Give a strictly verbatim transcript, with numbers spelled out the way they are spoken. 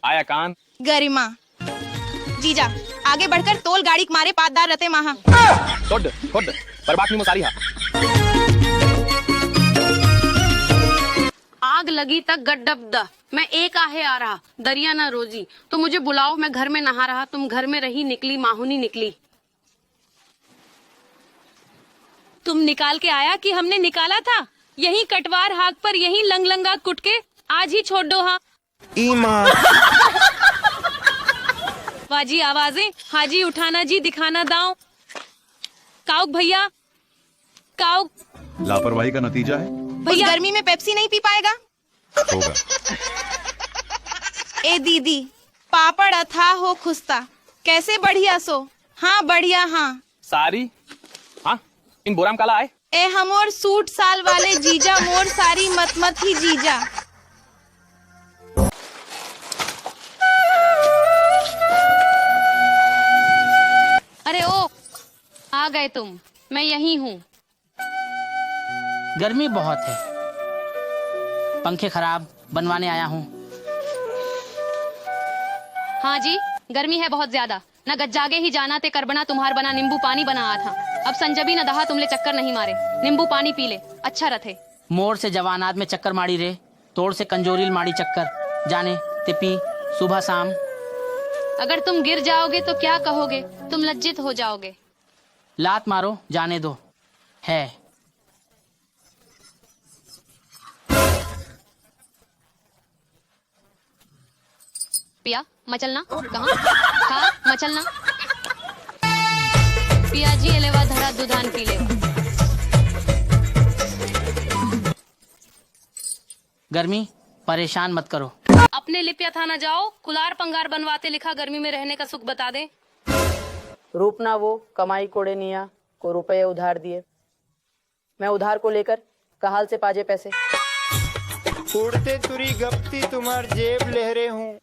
आया कान। गरिमा। जीजा, आगे बढ़कर तोल गाड़ी मारे पातदार रते माहा। खुद खुद पर बात नहीं सारी हा। आग लगी तक गड्डब द। मैं एक आहे आ रहा, दरिया ना रोजी। तो मुझे बुलाओ, मैं घर में नहा रहा, तुम घर में रही निकली, माहुनी निकली। तुम निकाल के आया कि हमने निकाला था? यही कटवार हाक पर यही लंगलंगा कुटके आज ही छोड़ दो हाँ। ईमा। वाजी आवाजें हाजी उठाना जी दिखाना दाव। काउक भैया, काउक। लापरवाही का नतीजा है। उस गर्मी में पेप्सी नहीं पी पाएगा। होगा। ए दीदी, पापड़ अथा हो खुस्ता। कैसे बढ़िया सो? हाँ बढ़िया हाँ। सारी। हाँ, इन बोराम काला आए। ए हमोर सूट साल वाले जीजा, मोर सारी मत मत ही जीजा। अरे ओ, आ गए तुम। मैं यही हूँ। गर्मी बहुत है। पंखे खराब, बनवाने आया हूँ। हाँ जी, गर्मी है बहुत ज्यादा। न गज्जागे ही जाना ते करबना तुम्हार बना नींबू पानी बना आ था। अब संजबी न दहा तुमले चक्कर नहीं मारे। नींबू पानी पी ले, अच्छा रथे। मोर से जवानात में चक्कर माड़ी रे, तोर से कंजोरील माड़ी चक्कर। जाने ते पी सुबह शाम। अगर तुम गिर जाओगे तो क्या कहोगे? तुम लज्जित हो जाओगे। लात मारो, जाने दो। है। पिया मचलना कहाँ था? मचलना। पिया जी एलेवा धरा दुधान पी लेवा। गर्मी, परेशान मत करो। अपने लिपिया थाना जाओ, कुलार पंगार बनवाते लिखा गर्मी में रहने का सुख बता दे। रूप ना वो कमाई कोड़े निया को रुपये उधार दिए। मैं उधार को लेकर कहाल से पाजे पैसे। उड़ते तुरी गपती तुम्हार जेब लहरे हूँ।